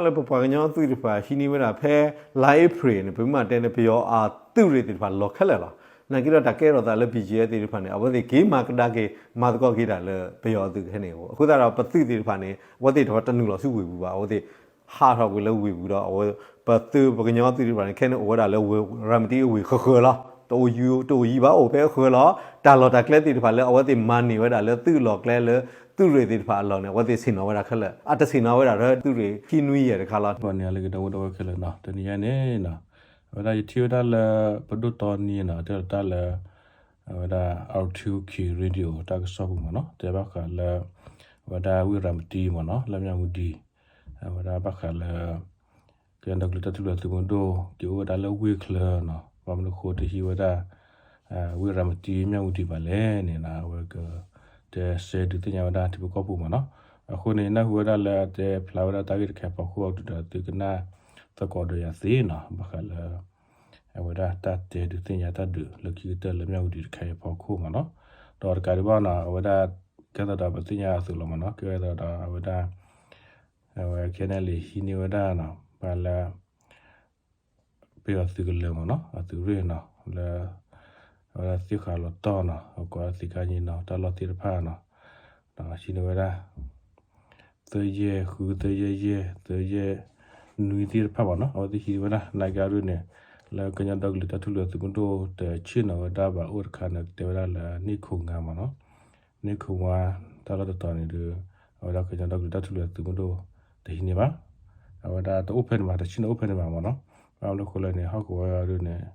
လၢပပှၤကညီသုးသ့ၣ်တဖၣ်ဟံးန့ၢ်ဝဲဒၣ်ဖဲ လါအ့ဖြ့ၣ်န့ၣ် ပမ့ၢ်တဲန့ၣ် ပယီၤအသုးရ့ၣ်သ့ၣ်တဖၣ်လီၤခဲလၢာ်လီၤ. နာ်က့ဒီးတၢ်ကဲထီၣ်သးလၢ ဘီၣ်ကၠံၣ်အဲၣ် သ့ၣ်တဖၣ်န့ၣ် အဝဲသ့ၣ်က့ၤမၤကဒါက့ၤ မၤသကိးက့ၤတၢ်လၢပယီၤအသုးခဲန့ၣ်အဃိ အဃိသတးဒီးပသုးသ့ၣ်တဖၣ်န့ၣ် အဝဲသ့ၣ်တဖၣ်တနုာ်လီၤဆူဝ့ၢ်ပူၤဘၣ်. အဝဲသ့ၣ်ဟးထီၣ်ကွံာ်လၢဝ့ၢ်ပူၤဒီး အဝဲ ပသုးပကညီသုးသ့ၣ်တဖၣ်န့ၣ် ခဲန့ၣ်အိၣ်ဝဲဒၣ်လၢဝ့ၢ် ရၤမတံအဝ့ၢ်ဃၢၤဃၢၤလီၤ. တအိၣ်ယံၤ တအိၣ်ယံၤဘၣ် အိၣ်ဖဲအဃၢၤလီၤ. တၢ်လီၢ်တၢ်ကျဲသ့ၣ်တဖၣ်လၢအဝဲသ့ၣ်မၤန့ၢ်ဝဲဒၣ်လၢသုးလီၢ်ကျဲလၢ သုးရ့ၣ်သ့ၣ်တဖၣ်အလီၢ်န့ၣ် အဝဲသ့ၣ်ဆ့ၣ်နီၤဝဲဒၣ်ခဲလၢာ် အတဆ့ၣ်နီၤဝဲဒၣ်ဒီးသုးရ့ၣ်ခံနွံယဲၢ်တခါလီၤ. ပှၤန့ၣ်လၢကဒီးဝဲဒၣ်ဝဲခဲလၢာ်နီၤ တနံၤညါန့ၣ်နီၤ အဝဲဒၣ်ယထံၣ်ဝဲဒၣ်လၢ ပဒိၣ်တီနံနီၤ တဲလီၤတၢ်လၢ အဝဲဒၣ် R two K Radio တၢ်ကစီၣ်ပူၤမ့ၢ်နီၤ တဲဘၣ်ဃးလၢ အဝဲဒၣ်ဝ့ၢ်ရၤမတံမ့ၢ်နီၤ လၢမၠၣ်ဝတံၣ် အဝဲဒၣ်ဘၣ်ဃးလၢ ကညီဒီကလုာ်တၢ်ထူၣ်ဖျဲးသုးမုၢ်ဒိၣ် က့ၤအိၣ်ဝဲဒၣ်လၢဝ့ၢ်ချၢနီၤ ဘၣ်မနုၤဃိတဟံးဝဲဒၣ် ဝ့ၢ်ရၤမတံမၠၣ်ဝတံၣ်ဘၣ်လဲၣ်န့ၣ်နီၤ အဝဲက တဲဆှၢဒုးသ့ၣ်ညါဝဲဒၣ်ထံဖိကီၢ်ဖိမ့ၢ်နီၤ. အဃိန့ၣ် နၢ်ဟူဝဲဒၣ်လၢတဲဖျါဝဲဒၣ်တၢ်ဂ့ၢ်တခါအဖီခိၣ်အံၤဒီး သုကနၣ်သကိးဒီးယၤသ့နီၤ ဘၣ်ဃးလၢ အဝဲဒၣ်တၢ်တဲဒုးသ့ၣ်ညါတၢ်ဒုးလၢခံကတၢၢ်လၢမၠၣ်ဝတံၣ်တခါအံၤအဖီခိၣ်မ့ၢ်နီၤ. ဒီးတကးဒံးဘၣ်နီၤ အဝဲဒၣ် ကဲသးဒီးပသ့ၣ်ညါအသိးလီၤမ့ၢ်နီၤ ကဲသးဒီးအဝဲဒၣ် အဝဲ K N L A ဟံးန့ၢ်ဝဲဒၣ်နီၤ ပှၤလၢ ပယီၤသုးကလၢၤမ့ၢ်နီၤ အသုးရ့ၣ်နီၤ လၢ အဝဲဒၣ်သ့ၣ်ဃာ်လီၤတီၢ်နီၤ အကိးသ့ၣ်ခါညီနီၤ တၢ်လီၢ်သ့ၣ်တဖၣ်နီၤ ဒီးဟံးန့ၢ်ဝဲဒၣ် သၢယဲၢ်ဃု သၢယဲၢ်ယဲၢ် သၢယဲၢ်နွံသ့ၣ်တဖၣ်မ့ၢ်နီၤ အဝဲသ့ၣ်ဟံးန့ၢ်ဝဲဒၣ် နာ်က့အဒိန့ၣ် လၢကညီဒီကလုာ်တၢ်ထူၣ်ဖျဲးသုးမုၢ်ဒိၣ်တဆ့ၣ်နီၤဝဲဒၣ်ဘၣ်အိၣ်တခါန့ၣ် ကတဲဝဲဒၣ်လၢ န့ၣ်ခိၣ်ငါမ့ၢ်နီၤ န့ၣ်ခိၣ်ဝါ တၢ်လီၢ်တတီၤန့ၣ်ဒီး အဝဲဒၣ်ကညီဒီကလုာ်တၢ်ထူၣ်ဖျဲးသုးမုၢ်ဒိၣ် တဟံးန့ၢ်ဘၣ်. အဝဲဒၣ်တအိၣ်ဖဲန့ၣ်ဘၣ် တဆ့ၣ်နီၤအိၣ်ဖဲန့ၣ်ဘၣ်မ့ၢ်နီၤ. ဘၣ်မနုၤဃိလဲၣ်န့ၣ် ဟီၣ်ကဝီၤအံၤဒ်န့ၣ်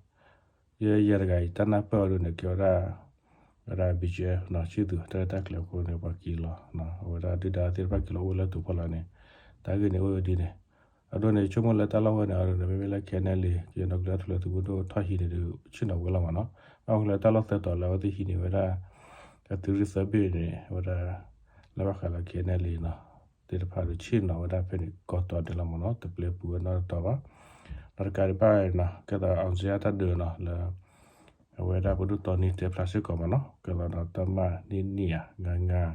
ယဲယဲတဂၤအံၤ တၢ်နၢ်ပၢၢ်အံၤဒ်န့ၣ် ကဲဝဲဒၣ် အဝဲဒၣ် ဘီၣ်ကၠံၣ်အဲၣ် နီၤ ဆံၣ်သူး တၢ်ရဲၣ်တၢ်ကျဲၤအဃိန့ၣ် ပှၤက့ၤလီၤ အဝဲဒၣ်ဒုၣ်ဒါသ့ၣ်တဖၣ်က့ၤလီၤအိၣ်လၢတိၤဖီလာ်န့ၣ် တၢ်ဂ့ၢ်န့ၣ်အိၣ်ဝဲဒ်န့ၣ် အဒိန့ၣ် ဆိကမိၣ်လၢတၢ်လီၢ်ဝဲန့ၣ်အံၤဒ်န့ၣ် မ့မ့ၢ်လၢ K N L A ကညီဒီကလုာ်တၢ်ထူၣ်ဖျဲးသုးမုၢ်ဒိၣ်ထီၣ်ဟံးန့ၣ်ဒီး ဆ့ၣ်နီၤဝဲလီၤမ့ၢ်နီၤ. ဘၣ်မနုၤဃိလဲၣ် တၢ်လီၢ်သၢတီၤလၢအဝဲသ့ၣ်ဟံးန့ၢ်ဝဲဒၣ် အသုးရ့ၣ်သၢဘ့ၣ်န့ၣ် အဝဲဒၣ် လၢဘၣ်ဃးလၢ K N L A နီၤ သ့ၣ်တဖၣ်ဒီးဆ့ၣ်နီၤဝဲဒၣ်ဖဲန့ၣ်ကိးတီၤဒဲးလီၤမ့ၢ်နီၤ တပျဲပူၤဝဲနီတတီၤဘၣ်. ဒီးတကးဒံးဘၣ်နီၤ ကဲသးဒီးအီစ့ၣ်တၢ်ဒုးနီၤလၢ အဝဲဒၣ်ပဒိၣ်တီနံတဲဖျါစ့ၢ်ကီးမ့ၢ်နီၤ ကဲသးဒီးတၢ်မၤနံၣ်နံၣ်ဧါ ငါးငါး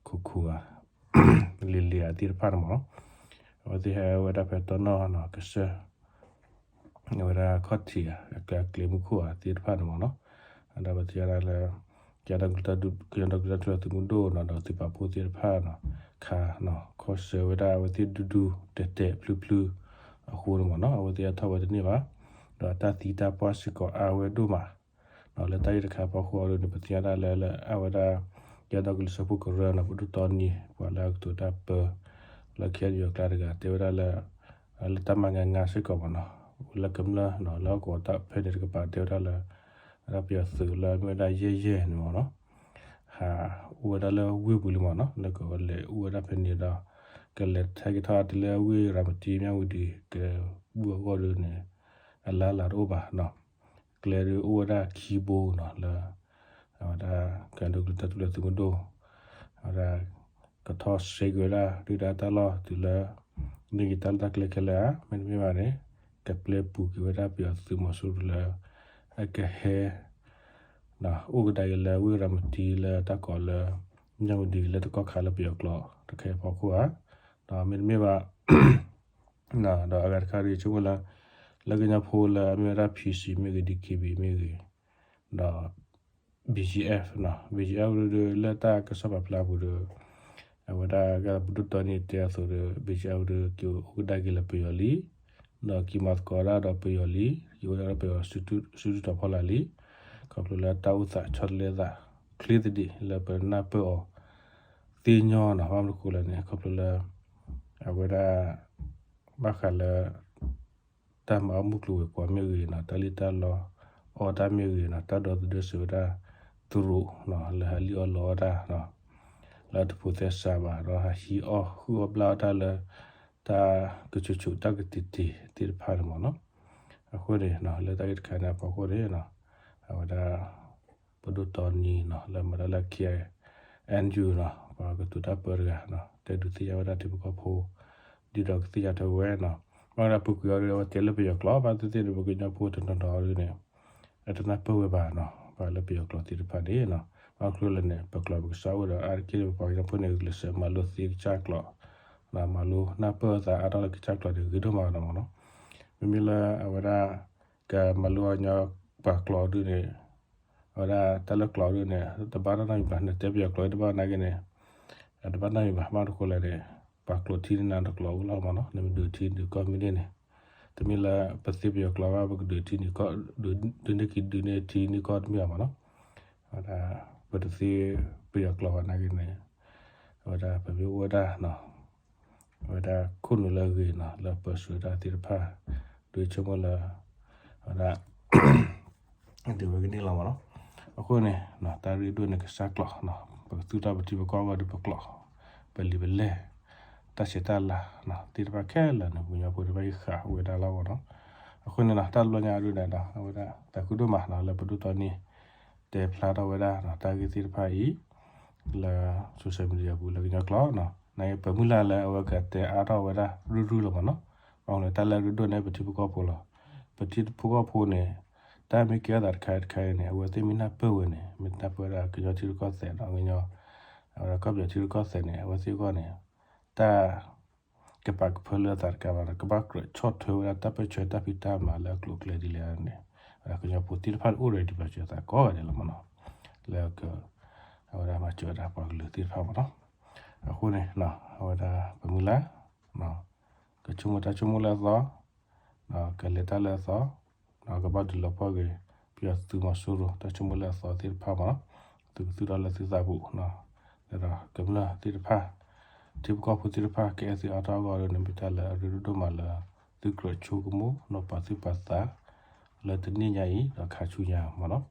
ခိၣ်ခိၣ်ဧါ လံၤလံၤဧါသ့ၣ်တဖၣ်န့ၣ်မ့ၢ်နီၤ အဝဲသ့ၣ်ဟဲဝဲဒၣ်ဖဲတီနီၢ်နီၤ ကစၢၢ် အဝဲဒၣ်ခီၣ်ထံးဧါ အကျဲမုၢ်ခိၣ်ဧါသ့ၣ်တဖၣ်န့ၣ်မ့ၢ်နီၤ. ဒီးပသ့ၣ်ညါဒၣ်လၢ ကညီဒီကလုာ်တၢ်ထူၣ် ကညီဒီကလုာ်တၢ်ထူၣ်ဖျဲးသုးမုၢ်ဒိၣ်နီၤ ဒီးသုးပာ်ဖှိၣ်သ့ၣ်တဖၣ်နီၤ ခးနီၤ ခီၣ်ဆၢဝဲဒၣ်အဝဲသ့ၣ်ဒူဒူတဲာ်တဲာ်ဖျုဖျုအဃိန့ၣ်မ့ၢ်နီၤ အဝဲသ့ၣ်အထီၣ်ဝဲတန့ၢ်ဘၣ်. ဒီးတၢ်သံတၢ်ပှၢ်စ့ၢ်ကီးအါဝဲဒိၣ်မး လၢတၢ်ဂ့ၢ်တခါအဖီခိၣ်အံၤဒ်န့ၣ် ပသ့ၣ်ညါဒၣ်လၢ လၢအဝဲဒၣ် ကညီဒီကလုာ်စၢဖှိၣ်ကရၢနီၤ ပဒိၣ်တီနံ ပှၤလၢအကတိၤတၢ်ပၢ လၢ K N U အကျါတဂၤ တဲဝဲဒၣ်လၢ လၢတၢ်မၤငါငါစ့ၢ်ကီးမ့ၢ်နီၤ လၢကမျၢၢ်နီၤ လၢဟီၣ်ကဝီၤတၢ်ဖဲန့ၣ်တကပၤ တဲဝဲဒၣ်လၢ အဝဲဒၣ်ပယီၤသုးလၢအမ့ၢ်ဝဲဒၣ်ယဲၢ်ယဲၢ်န့ၣ်မ့ၢ်နီၤ ဟးအိၣ်ဝဲဒၣ်လၢဝ့ၢ်ပူၤလံမ့ၢ်နီၤ လၢကလဲၤအိၣ်ဝဲဒၣ်ဖဲန့ၣ်ဒီး ကလဲၤထဲက့ၤထီၣ်တုၤလၢဝ့ၢ်ရၤမတံ မၠၣ်ဝတံၣ် ကဘူၣ်အဂီၢ်ဒ်န့ၣ် အလၢ်လၢ်တအိၣ်ဘၣ်နီၤ ကျဲဒ်အိၣ်ဝဲဒၣ်ခံဘိနီၤ လၢ အဝဲဒၣ် ကညီဒီကလုာ်တၢ်ထူၣ်ဖျဲးသုးမုၢ်ဒိၣ် အဝဲဒၣ် ကထီၣ်စဲက့ၤဝဲဒၣ် ဒုၣ်ဒါတၢ်လီၢ်တုၤလၢ န့ၢ်က့ၤတၢ်လီၢ်တၢ်ကျဲခဲလၢာ်ဧါ မ့တမ့ၢ်ဘၣ်န့ၣ် ကပျဲပူၤက့ၤဝဲဒၣ်ပယီၤသုးမီၤစိရိၤလၢ အကဟဲ အိၣ်ကဒါက့ၤလၢဝ့ၢ်ရၤမတံလၢတၢ်ကိးလၢ မၠၣ်ဝတံၣ်လၢတကီၢ်ခါလၢပယီၤကျိာ်တခါအံၤအဖီခိၣ်ဧါ ဒီးမ့တမ့ၢ်ဘၣ် ဒီးအဂၤတခါဒ်ဆိကမိၣ်လၢ လၢကညီဖိလၢအမ့ၢ်ဝဲဒၣ် P C မ့ၢ်ဂ့ၤ D K B မ့ၢ်ဂ့ၤ ဒီး B G F နီၤ B G F ဒ်လၢတၢ်ကစီၣ်ပာ်ဖျါအပူၤဒီး အဝဲဒၣ်ပဒိၣ်တီနံတဲအသိးဒီး B G F ဒီးက့ၤအိၣ်ကဒါက့ၤလၢပယီၤလံ ဒီးက့ၤမၤသကိးဒၣ်ဒီးပယီၤလံ က့ၤအိၣ်ဒၣ်ဒီးပယီၤစုဒုၣ်တီၤဖီလာ်လံ ခီဖျိလၢတၢ်အိၣ်သးဆီတလဲသး ချ့သဒံးလၢပနၢ်ပၢၢ်အီၤသ့ညီနီၤ ဘၣ်မနုၤဃိလဲၣ်န့ၣ် ခီဖျိလၢ အဝဲဒၣ် ဘၣ်ဃးလၢ တၢ်မၤအီၣ်မုၢ်ကျိၤဝဲၤကွာ်မ့ၢ်ဂ့ၤနီၤ တၢ်လံၣ်တၢ်လီအီၣ်တၢ်မ့ၢ်ဂ့ၤနီၤ တၢ်ဒီသဒၢစၢၤဝဲဒၣ် တရူးနီၤ လၢဟးလံၣ်အီၣ်လီအီၣ်တၢ်နီၤ လၢတဖိးသဲစးဘၣ် ဒီးဟးဟံးအီၣ်ဃုအီၣ်ဘျၣ်အီၣ်တၢ်လၢ တၢ်ကဆူးဆူးတၢ်ကတံာ်တံာ်သ့ၣ်တဖၣ်န့ၣ်မ့ၢ်နီၤ အဃိန့ၣ် လၢတၢ်ဂ့ၢ်တခါန့ၣ်အဖီခိၣ်န့ၣ် အဝဲဒၣ် ပဒိၣ်တီနံနီၤ လၢမၤတၢ်လၢ K I N U နီၤ ပှၤကတိၤတၢ်ပၢတဂၤနီၤ တဲဒုးသ့ၣ်ညါဝဲဒၣ်ထံဖိကီၢ်ဖိ ဒ်ဒီးကသ့ၣ်ညါထွဲဝဲနီၤ ဘၣ်ဝဲဒၣ်ပူၤကွံာ်အီၤဒ်အဝဲတဲလၢပယီၤကျိာ် ဘၣ်သ့ၣ်သ့ၣ်န့ၣ် ပကညီဖိတနီၤနီၤအီၤဒ်န့ၣ် အတနၢ်ပၢၢ်ဝဲဘၣ်နီၤ ပှၤလၢပယီၤကျိာ်သ့ၣ်တဖၣ်န့ၣ်နီၤ ဘၣ်မနုၤလဲၣ်န့ၣ် ပကျိာ်ပကစၢ်အိၣ်ဒီးအါတက့ၢ် ပပှၤကညီဖိန့ၣ် ဂုာ်ကျဲးစၢးမၤလိသ့ကစၢ်ကျိာ် မၤလိနၢ်ပၢၢ်အသးအါထီၣ်လၢကစၢ်ကျိာ်န့ၣ် ဂ့ၤဒိၣ်မးနီၤမ့ၢ်နီၤ. မ့မ့ၢ်လၢအဝဲဒၣ် ကမၤလိအီၤညီပှၤကျိာ်ဒုန့ၣ် အဝဲဒၣ်တၢ်လၢကျိာ်ဒုန့ၣ် တဘၣ်နီတမံၤဘၣ်, နတဲပယီၤကျိာ်တဘၣ်နာ်က့န့ၣ် တဘၣ်နီတမံၤဘၣ်, ဘၣ်တဃိလဲၣ်န့ၣ် ပှၤကျိာ်ထံန့ၣ်နၤတကျိာ်အိၣ်လီၤမ့ၢ်နီၤ, နမ့ၢ်ဒုးထံဒုးကီၢ်မ့ၢ်န့ၣ်န့ၣ် တမ့ၢ်လၢပသ့ပယီၤကျိာ်ဘၣ် ပကဒုးထံန့ၢ်ကီၢ် ဒုးန့ၢ်ကံဒုးန့ၢ်ထံန့ၢ်ကီၢ်တမ့ၢ်ဘၣ်မ့ၢ်နီၤ. အဝဲဒၣ် ပတသ့ပယီၤကျိာ်ဘၣ်နာ်က့န့ၣ် အဝဲဒၣ်ပမ့ၢ်အိၣ်ဝဲဒၣ် အဝဲဒၣ်ခိၣ်နူာ်လၢအဂ့ၤနီၤ လၢပၢဆှၢတၢ်သ့ၣ်တဖၣ် ဒုးဆိကမိၣ်လၢ အဝဲဒၣ် ဒ်ဝဲကန့ၣ်လီၤမ့ၢ်နီၤ. အဃိန့ၣ် တၢ်ရ့ဒိၣ်န့ၣ်ကစၢ်ကျိာ် ပကသူၣ်ထီၣ်ပထံပကီၢ်အဂီၢ်ဒီးပကျိာ် ပလံာ်ပလဲၢ် တၢ်ဆဲးတၢ်လၤသ့ၣ်တဖၣ်ခဲလၢာ်န့ၣ် ပှၤကညီဖိတဖၣ်ဟံးဃာ်ဝဲဒၣ်လီၤမ့ၢ်နီၤ. အဃိန့ၣ်နီၤ တၢ်ဘျီညါဒုန့ၣ်ဒီး အဝဲဒၣ်သးခုဒိၣ်မးနီၤ လၢပဒိၣ်တီနံ တဲဖျါထီၣ်ဝဲဒၣ် တၢ်ဂ့ၢ်သ့ၣ်တဖၣ်အံၤ လၢ social media ပူၤလၢကညီကျိာ်နီၤ နပမုၢ်လၢ်လၢအဝဲကတဲအါထီၣ်ဝဲဒၣ်ရုၢ်ရုၢ်လီၤမ့ၢ်နီၤ. ဘၣ်မနုၤတၢ်လၢအရ့ဒိၣ်န့ၣ် ပထံဖိကီၢ်ဖိလီၤ. ပထံဖိကီၢ်ဖိန့ၣ် တၢ်မ့ၢ်ကဲထီၣ်သးတခါတခါအံၤန့ၣ် အဝဲသ့ၣ်မ့ၢ်နၢ်ပၢၢ်ဝဲန့ၣ် မ့ၢ်နၢ်ပၢၢ်ဝဲဒၣ်ကညီထံရူၢ်ကီၢ်သဲးဒီးကညီ အဝဲဒၣ်ကီၢ်ပယီၤထံရူၢ်ကီၢ်သဲးန့ၣ် အဝဲသ့ၣ်အဂီၢ်န့ၣ် တၢ် ကပာ်ကဖၢလၢအသးတကးဘၣ်ဒီး ကဘၣ်ကြၢးဆီၣ်ထွဲဝဲဒၣ်တၢ်ပၢၢ်ဆၢတၢ်ဖံးတၢ်မၤလၢအကျိၤအကျဲဒ်လဲၣ်န့ၣ် ကညီဖိသ့ၣ်တဖၣ်အိၣ် ready ပာ်စၢၤသးကိးဂၤဒဲးလီၤမ့ၢ်နီၤ. လၢ အဝဲဒၣ်မၤစၢၤဝဲဒၣ်ပှၤကလုာ်သ့ၣ်တဖၣ်မ့ၢ်နီၤ. အဃိန့ၣ် အဝဲဒၣ်ပမုၢ်လၢ် ကဆိကမိၣ်တၢ်ဆိကမိၣ်လၢအသီ ကလဲၤတၢ်လၢအသီ ကဘၣ်ဒုးလီၤပှီၢ်ဂ့ၤ ပယီၤသုးမီၤစိရိၤ တၢ်ဆိကမိၣ်လၢအသီသ့ၣ်တဖၣ်မ့ၢ်နီၤ. သုကသုထီၣ်လၢသုသးပူၤ ဒီးကမျၢၢ်သ့ၣ်တဖၣ် ထံဖိကီၢ်ဖိသ့ၣ်တဖၣ် ကအဲၣ်သုအါထီၣ်အဂီၢ်ဒီး န့ၣ်မ့ၢ်တၢ်လၢအရ့ဒိၣ်ဒိၣ်မးလၢ သုကြၢးဆိကမိၣ် နီၢ်ပာ်သူၣ်ပာ်သး လၢတနံၣ်ညါအံၤ ဒီးခါဆူညါမ့ၢ်နီၤ.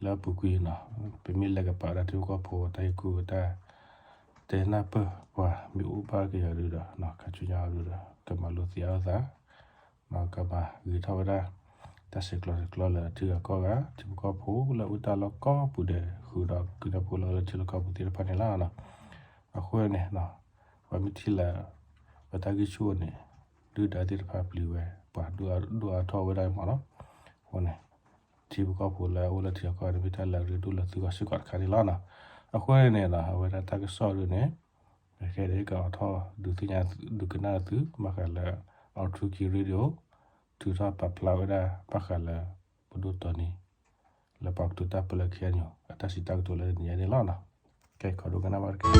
လၢအပူၤကွံာ်နီၤ ပမ့ၢ်လဲၤကပာ်ဝဲဒၣ်ထံဖိကီၢ်ဖိတၢ်ဟ့ၣ်ကူၣ်တၢ် တဲနၢ်ပၢၢ်ပှၤမ့ၢ်အိၣ်ဘၣ်ကယၤဒုဒီး ခါဆူညါအံၤဒီး ကမၤလိသ့အါထီၣ်သး ကမၤဂ့ၤထီၣ်ဝဲဒၣ် တၢ်ဆဲးကျိးဆဲးကျၢလၢထံဂၤကီၢ်ဂၤ ထံဖိကီၢ်ဖိလၢအအိၣ်တၢ်လီၢ်ကိးပူၤဒဲးဃုာ်ဒီးကညီဖိလၢအိၣ်လၢထံလီၢ်ကီၢ်ပူၤသ့ၣ်တဖၣ်န့ၣ်လီၤ. အဃိန့ၣ် ပှၤမ့ၢ်ထံၣ်လၢ ပတၢ်ဂံၢ်ဆူၣ်န့ၣ် ဒုၣ်ဒါသ့ၣ်တဖၣ်ပျံၤဝဲ ပှၤဒိၣ်အါထီၣ်ဝဲဒၣ်မ့ၢ်နီၤ. အဃိန့ၣ် ထံဖိကီၢ်ဖိလၢအအိၣ်လၢထံဂၤကီၢ်ဂၤန့ၣ် မ့ၢ်တၢ်လၢအရ့ဒိၣ်လၢသုဂီၢ်စ့ၢ်ကီးတခါန့ၣ်လီၤ. အဃိန့ၣ် အဝဲဒၣ်တၢ်ကစီၣ်ဒုန့ၣ် ခဲအံၤကအိးထီၣ် ဒုးသ့ၣ်ညါဒုးကနၣ်သု ဘၣ်ဃးလၢ Authority Radio ထုးထီၣ်ပာ်ဖျါဝဲဒၣ် ဘၣ်ဃးလၢ ပဒိၣ်တီနံ လၢပှၤကတိၤတၢ်ပၢလၢ ခဲအံၤ အတၢ်စံးတၢ်ကတိၤလၢတနံၤအံၤန့ၣ်လီၤ. ကဲ ခီဒိကနၣ်ဘၣ်တက့ၢ်.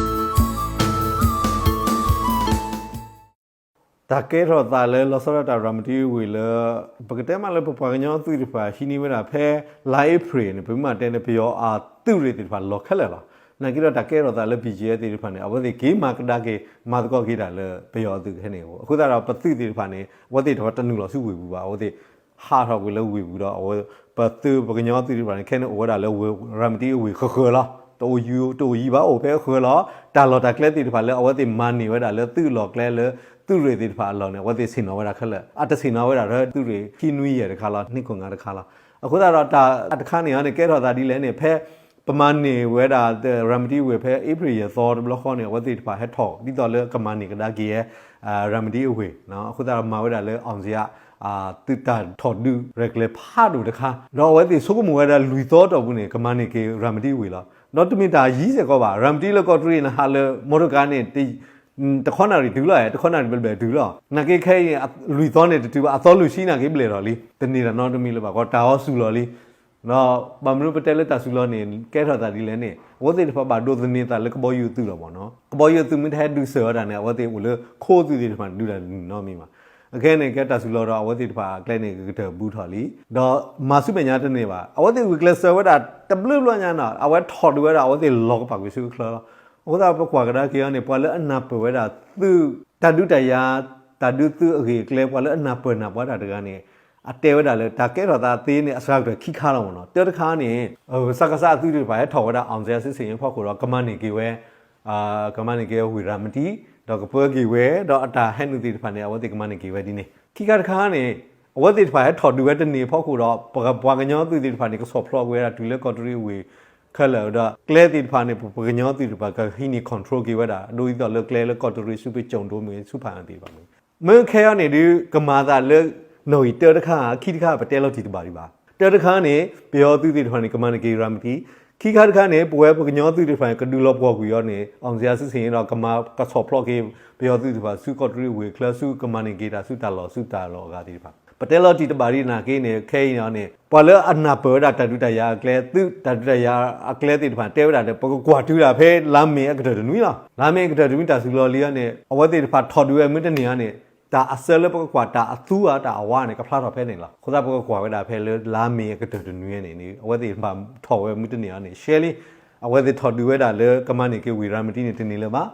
တၢ်ကဲထီၣ်သးလၢလီၤဆီဒၣ်တၢ်ရၤမတံအဝ့ၢ်လၢ ပကတဲမးလၢပပှၤကညီသုးသ့ၣ်တဖၣ်ဟံးန့ၢ်ဝဲဒၣ်ဖဲ လါအ့ဖြ့ၣ်န့ၣ် ပမ့ၢ်တဲန့ၣ် ပယီၤအသုးရ့ၣ်သ့ၣ်တဖၣ်လီၤခဲလၢာ်လီၤ. နာ်က့ဒီးတၢ်ကဲထီၣ်သးလၢ ဘီၣ်ကၠ့ၣ်အဲၣ် သ့ၣ်တဖၣ်န့ၣ် အဝဲသ့ၣ်က့ၤမၤကဒါက့ၤ မၤသကိးက့ၤတၢ်လၢပယီၤအသုးခဲန့ၣ် အဃိသတးဒီးပသုးသ့ၣ်တဖၣ်န့ၣ် အဝဲသ့ၣ်တဖၣ်တနုာ်လီၤဆူဝ့ၢ်ပူၤဘၣ် အဝဲသ့ၣ် ဟးထီၣ်ကွံာ်လၢဝ့ၢ်ပူၤဒီး အဝဲ ပသုးပကညီသုးသ့ၣ်တဖၣ်န့ၣ် ခဲန့ၣ်အိၣ်ဝဲဒၣ်လၢ ရၤမတံအဝ့ၢ်ဃၢၤဃၢၤလီၤ. တအိၣ်ယံၤဘၣ်အိၣ်ဖဲအဃၢၤလီၤ. တၢ်လီၢ်တၢ်ကျဲသ့ၣ်တဖၣ်လၢအဝဲသ့ၣ်မၤန့ၢ်ဝဲဒၣ်လၢသုးလီၢ်ကျဲလၢ သုးရ့ၣ်သ့ၣ်တဖၣ်အလီၢ်န့ၣ် အဝဲသ့ၣ်ဆ့ၣ်နီၤဝဲဒၣ်ခဲလၢာ် အတဆ့ၣ်နီၤဝဲဒၣ်ထဲသုးရ့ၣ်ခံနွံယဲၢ်တခါလီၤ နံၣ်ခိၣ်ငါတခါလီၤ. အဃိသတးဒီးတၢ်တခါန့ၣ်န့ၣ် ကဲထီၣ်သးဒ်လဲၣ်န့ၣ် ဖဲ ပမၤန့ၢ်ဝဲဒၣ် ရၤမတံဝ့ၢ်ဖဲအ့ဖြ့ၣ်ယဲၢ်သီတဘျီဃီန့ၣ် အဝဲသ့ၣ်တဖၣ်ဟဲထီၣ် ဒ်သိးလၢကမၤန့ၢ်ကဒါက့ၤ ရၤမတံအဝ့ၢ် အဃိသတးဒီးမၤဝဲဒၣ်လၢ အောင်ဇေယျ သုးတၢ်ထီၣ်ဒုးရဲၣ်ကျဲၤဖးဒိၣ်တခါ ဒီးအဝဲသ့ၣ်ဆိကမိၣ်ဝဲဒၣ်လွံၢ်သီအတီၢ်ပူၤန့ၣ် ကမၤန့ၢ်က့ၤရၤမတံအဝ့ၢ်လီၤ. ဒီးတမ့ၢ်တၢ်ယံၤစ့ၢ်ကီးဘၣ် ရၤမတံလၢကီးတရံးန့ၣ် ဟးလၢ မော်တော်ကား န့ၣ် တခီနၣ်ရံၣ်တုၤလီၤ တခီနၣ်ရံၣ်ဘျဲၣ်ဘျဲၣ်တုၤလီၤ. နာ်က့ခဲအံၤ လွံၢ်သီန့ၣ်တတုၤဘၣ် အသီလွံၢ်ဆံနာ်က့ဘျဲၣ်ထီၣ်လံ တန့ၢ်တၢ်နီတမံၤလၢၤဘၣ် ကီးတၢ်အီၣ်စူၤလီၤလံ ဒီးဘၣ်မနုၤပတဲလၢတၢ်စူၤလီၤန့ၣ် ကဲထီၣ်သးဒ်လဲၣ်န့ၣ် အဝဲသ့ၣ်တဖၣ်ဘၣ်ဒိးသန့ၤသးလၢကဘီယူၤအသုးလီၤမ့ၢ်နီၤ. ကဘီယူၤအသုးမ့ၢ်တဟဲဒုးစၢၤဝဲဒၣ်န့ၣ် အဝဲသ့ၣ်အိၣ်လၢခိအသုးသ့ၣ်တဖၣ်န့ၣ် ဒုးတၢ်တန့ၢ်နီတမံၤဘၣ်. အခဲအံၤန့ၣ် ကဲတၢ်စူၤလီၤဒီး အဝဲသ့ၣ်တဖၣ်အကျဲန့ၣ် ကကတၢၢ်ဘူးထီၣ်လံ ဒီးမၤဆူမဲာ်ညါတန့ၢ်ဘၣ်. အဝဲသ့ၣ်ဂုာ်ကျဲးစၢးဝဲဒၣ်တဘျုးဘျီညါနီၤ အဝဲထီၣ်ဒုးဝဲဒၣ် အဝဲသ့ၣ်လီၤကပာ်ကွံာ်ဆူအချၢလီၤ. အဃိသတးပကွၢ်ကဒါက့ၤအီၤန့ၣ် ပှၤလၢအနၢ်ပၢၢ်ဝဲဒၣ်သုး တၢ်ဒုးတၢ်ယၤ တၢ်ဒုးသုးအဂ့ၢ်အကျဲ ပှၤလၢအနၢ်ပၢၢ်နၢ်ပှၤတၢ်တဂၤန့ၣ် အတဲဝဲဒၣ်လၢ တၢ်ကဲထီၣ်သးသ့န့ၣ် အစှၤကတၢၢ်ခံခါလီၤမ့ၢ်နီၤ. တၢတခါန့ၣ် စကစအသုးသ့ၣ်တဖၣ်ဟဲထီၣ်ဝဲဒၣ် အောင်ဇေယျ စစ်ဆင်ရေး အဖီခိၣ်ဒီး ကမၤန့ၢ်က့ၤဝဲ ကမၤန့ၢ်က့ၤဝ့ၢ်ရၤမတံ ဒီးကပၢက့ၤဝဲ ဒီးအတၢ်ဟဲနုာ်သ့ၣ်တဖၣ်န့ၣ် အဝဲသ့ၣ်ကမၤန့ၢ်က့ၤဝဲဒ်န့ၣ် ခံခါတခါန့ၣ် အဝဲသ့ၣ်တဖၣ်ဟဲထီၣ်ဒုးဝဲတန့ၢ်အဖီခိၣ်ဒီး ပပှၤကညီသုးသ့ၣ်တဖၣ်န့ၣ် ကဆီၣ်ဖျိးကွံာ်ဝဲဒၣ်တုၤလၢကီးတရံးအဝ့ၢ်ခဲလၢာ်ဒီး ကျဲသ့ၣ်တဖၣ်န့ၣ် ပပှၤကညီသုးတဖၣ်ကဟံးန့ၢ် control က့ၤဝဲဒၣ် ဒ်သိးလၢကျဲလၢကီးတရံး ဆူဖ့ကၠိၣ်ဒိၣ်မ့ၢ် ဆူဖးအၣ်သ့ၣ်တဖၣ်မ့ၢ် မ့ၢ်ခဲအံၤန့ၣ်ဒုး ကမၤသးလၢ နီၣ်ဂံၢ်တၢတခါ ခံတခါ ပတဲလီၤတံၢ်တဘၣ်ဒံးဘၣ်. တၢတခါန့ၣ် ပယီၤသုးသ့ၣ်တဖၣ်န့ၣ် ကမၤန့ၢ်က့ၤရၤမတံ ခံခါတခါန့ၣ် ပဝဲပကညီသုးသ့ၣ်တဖၣ်န့ၣ် ကဒုးလီၤပှီၢ်ကွံာ်အီၤန့ၣ် အောင်ဇေယျစစ်ဆင်ရေး ဒီးကမၤကဆီၣ်ဖျိးက့ၤ ပယီၤသုးသ့ၣ်တဖၣ်ဆူကီၢ်သူလ့ၤဝ့ၢ်ချၢ ဆူကမၤန့ၢ်က့ၤတၢ်ဆူတၢ်လီၢ်ဆူတၢ်လီၢ်အဂၤသ့ၣ်တဖၣ် ပတဲလီၤတံၢ်တဘၣ်ဒ်နာ်က့န့ၣ် ခဲအံၤန့ၣ် ပှၤလၢအနၢ်ပၢၢ်ဝဲဒၣ်တၢ်ဒုးတၢ်ယၤအကျဲ သုးတၢ်ဒုးတၢ်ယၤအကျဲသ့ၣ်တဖၣ်တဲဝဲဒၣ်လၢ ပကကွၢ်တုၤဒၣ်ဖဲလါမ့ၤအကတၢၢ်တနွံလီၤ. လါမ့ၤအကတၢၢ်တနွံတၢ်စုလီၢ်လံအီၤန့ၣ် အဝဲသ့ၣ်တဖၣ်ထီၣ်ဒုးဝဲမုၢ်တနံၤအီၤန့ၣ် တၢ်အစၢလၢပကကွၢ်တၢ်အသူဧါတၢ်အဝါန့ၣ် ကဖျါထီၣ်ဖဲန့ၣ်လီၤ. အဃိသတးပကကွၢ်ဝဲဒၣ်ဖဲလၢလါမ့ၤအကတၢၢ်တနွံန့ၣ် အဝဲသ့ၣ်တဖၣ်ထီၣ်ဝဲမုၢ်တနံၤအီၤန့ၣ် ရှဲလံ အဝဲသ့ၣ်ထီၣ်ဒုးဝဲဒၣ်လၢကမၤန့ၢ်က့ၤဝ့ၢ်ရၤမတံန့ၣ်တန့ၢ်လၢၤဘၣ်.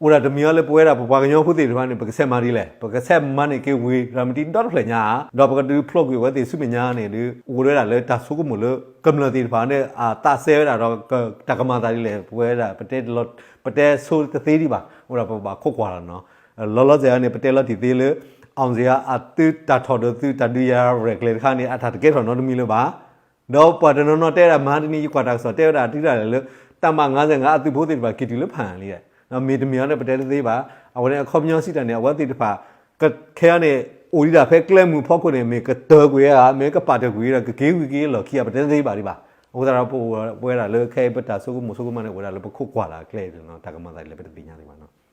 အိၣ်ဒၣ်တမံၤအီၤလၢပဝဲဒၣ်ပပှၤကညီဖိသ့ၣ်တဖၣ်န့ၣ် ပကဆဲးမၤဒ်လဲၣ်, ပကဆဲးမၤန့ၢ်က့ၤဝ့ၢ်ရၤမတံဒီတဖျၢၣ်ညါဧါ, ဒီးပကဒုးဖျိးကွံာ်အဝဲသ့ၣ်ဆူမဲာ်ညါန့ၣ်ဒီး အိၣ်ဝဲဒၣ်လၢတၢ်ဆိကမိၣ်လၢကမျၢၢ်သ့ၣ်တဖၣ်န့ၣ် အသးစဲဝဲဒၣ်ဒီး တၢ်ကမၤသးဒ်လဲၣ် ပဝဲဒၣ် ပတဲဆိတသ့ဒံးဘၣ်, အိၣ်ဒၣ်ပဘၣ်ခိးကွၢ်လီၤနီၤ. လီၤလီၤဆဲးန့ၣ် ပတဲလီၤတံၢ်သ့လၢ အောင်ဇေယျအသုးတၢ်ထီၣ်ဒုးသုးတၢ်ဒုးယၤရဲၣ်ကျဲၤတခါန့ၣ် အတၢ်တကဲထီၣ်နီတမံၤလၢၤဘၣ်. ဒီးပှၤတနီၤနီၤတဲဝဲဒၣ် မဟါတနံၤယကွၢ်တၢ်ကစီၣ်တဲဝဲဒၣ်တုၤဒၣ်လဲာ်လၢ တပ်မ ငါးဆယ့်ငါး အသုးဖိသ့ၣ်တဖၣ်က့ၤတုၤလၢဖးလံ, မ့ၢ်တမ့ၢ်အီၤန့ၣ် ပတဲတသ့ဘၣ်. အဝဲန့ၣ်အခီပညီစံးတၢ်န့ၣ် အဝဲသ့ၣ်တဖၣ် ခဲအံၤန့ၣ် အိၣ်ဒံးဒၣ်ဖဲကျဲမုၢ်ဖီခိၣ်န့ၣ် မ့ၢ်ကတၢၢ်ကွံာ်ဧါ မ့ၢ်ကပာ်တၢၢ်ကွံာ်ဒီး ကက့ၤဝံၤက့ၤလီၢ်ခံဧါ ပတဲတသ့ဘၣ်ဒံးဘၣ်. အဃိသတးဒီး ပဝဲဒၣ်လၢခဲအံၤပတၢ်ဆိကမိၣ်ဆိကမးန့ၣ် အိၣ်ဝဲဒၣ်လၢပခိးကွၢ်လၢအကျဲ တၢ်ကမၤသးဒ်လဲၣ် ပတသ့ၣ်ညါသ့ဘၣ်နီၤ.